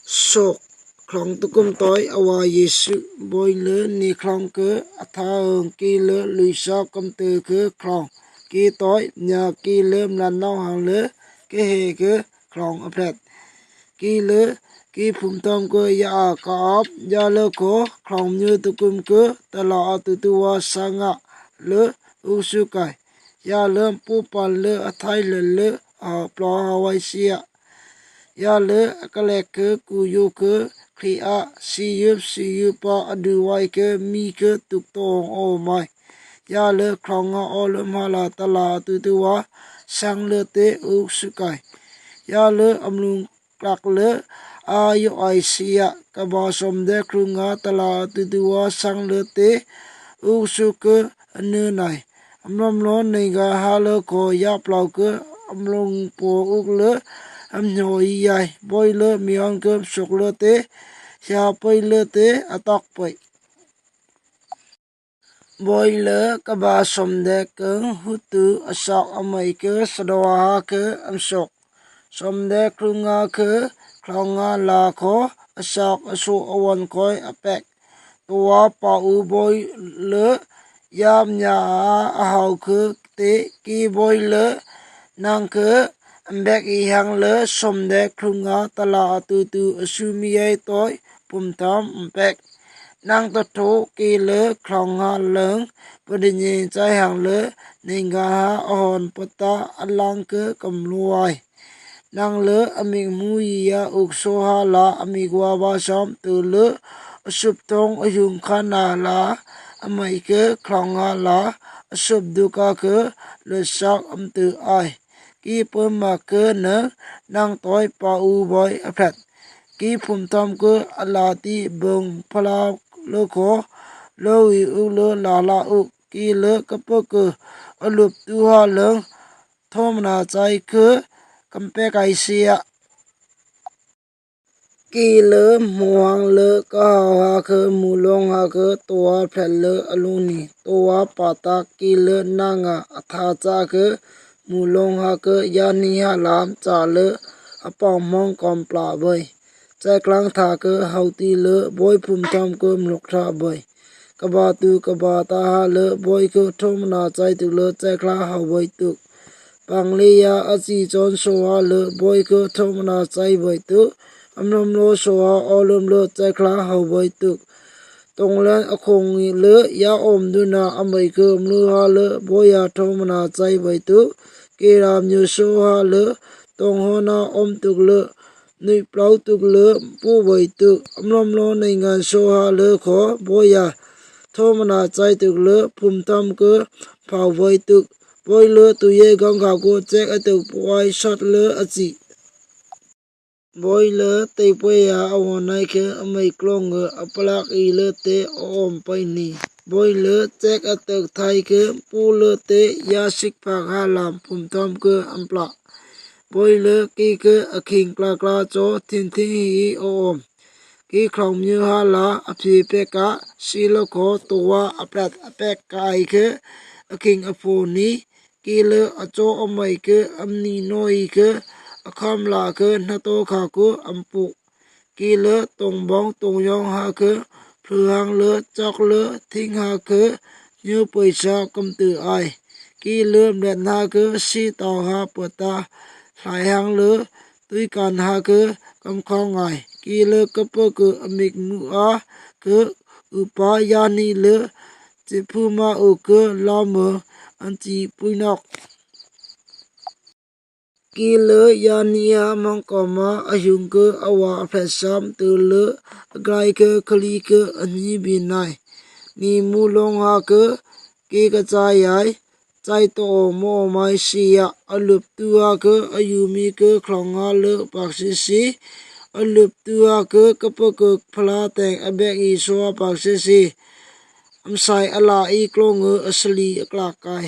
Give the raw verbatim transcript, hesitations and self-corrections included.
Sok, khlong tukum toi awa Yesu. Boi lơ ni khlong kơ atha ong ki lơ lui sok kamtơ kơ khlong. Ki toi nya ki lơ mlan nau hang lơ kơ he kơ khlong aphet. Ki lơ ki phum tom kơ ya a ka ap ya lơ ko khlong myu tukum kơ tala atutu wa sanga lơ u su kai. Ya lơ pu pan lơ athai lơ lơ a plo ha wai sia. Ya lơ akalek kơ ku yu kơ khri a si yup si yup pa adu wai kơ mi kơ tuk tong o mai. Ya lơ khlong nga o lơ ma la tala atutu wa sang lơ te u su kai. Ya lơ amlung klak lơ a yo ai sia kaba som de khlong nga tala atutu wa sang lơ te u su kơ anu nai. Amlom lo nei ga ha lơ ko ya plau kơ amlong po uk lơ amnyo i yai. Boi lơ mion kơ sok lơ te, sia poi lơ te atok poi. Boi lơ kaba som de keng hutu asak amai kơ sadoa ha kơ amsok. Som de khlong nga kơ khlong nga la ko asak asu awan koi apek. Tua pa u boi lơ yam nya a ahau kơ te ki boi lơ nang kơ ambek i hang lơ som de khlong nga tala atutu asu mi yai toi pum tom ampek. Nang ta tho ki lơ khlong nga leng padi nyi chai hang lơ ning ga ha ahon pata alang kơ kam luai. Nang lơ amik mu ya uk so ha la amik wa ba som tu lơ asup tong ayung khana la amai kơ khlong ha la asup duka kơ lơ sak am tu ai. Ki pơma kơ nơ nang toi pa u boi aphet. Ki phum tom kơ ala ti bong pala lơ ko lơ wi uk lơ la la uk ki lơ kapa kơ alup tu ha leng thom na chai kơ kampek ai sia. Ki lơ muang lơ ka hau ha kơ mulong ha kơ tua phet lơ alung ni tua pata ki lơ nanga atha cha kơ mulong ha kơ yani ha lam cha lơ apang mong kom pla boi. Chai klang tha kơ hau ti lơ boi phum tom kơ mlok tha boi. Kaba tu kaba ta ha lơ boi kơ thom na chai tuk lơ chai kla hau boi tuk. Pang le ya achi chon so ha lơ boi kơ thom na chai boi tuk. Amlom lo so ha olom lơ chai kla hau boi tuk. Tong len akhong lơ ya om du na amai kơ mlu ha lơ boi ya thom na chai boi tuk. Ke lam nyu so ha lơ tong ho na om tuk lơ nui plau tuk lơ pu boi tuk. Amlom lo nei ngan so ha lơ ko boi ya thom na chai tuk lơ phum tom kơ phau boi tuk. Boi lơ tu ye gong ka ko chek atuk puai sot lơ achi. Boi lơ tei poi ya awon nai kơ amai klong ngơ apalak i lơ te om pai ni. Boi lơ chek atuk thai kơ pu lơ te ya sik phak ha lam phum tom kơ ampla. Boi lơ ki kơ akhing kla kla cho thin thin hi om. Ki khlong myu ha la aphi pek a si lơ ko tua aplat apek kai kơ akhing apho ni. Ki lơ acho amai kơ amni noi kơ akham la kơ na to kha kơ ampu. Ki lơ tong bong tong yong ha kơ phlư hang lơ chok lơ thing ha kơ nyu poi sa kam tu ai. Ki lơ mlet ha kơ si tau ha pua ta hlai hang lơ tui kan ha kơ kam khong ai. Ki lơ kapa kơ amik mu a kơ upa yani lơ chi phu ma u kơ la mơ an chi pui nok. Ki lơ yani a mong ko ma ayung kơ awa aphet sam tu lơ agrai kơ kali kơ ani bi nai. Ni mu long ha kơ ki ka chai ai. Chai to mo mai si ya alup tu ha kơ ayu mi kơ khlong ha lơ pak si si. Alup tu ha kơ kapa kơ phala teng abek i so pak si si. Amsai ala i klong ngơ asali aklak kai.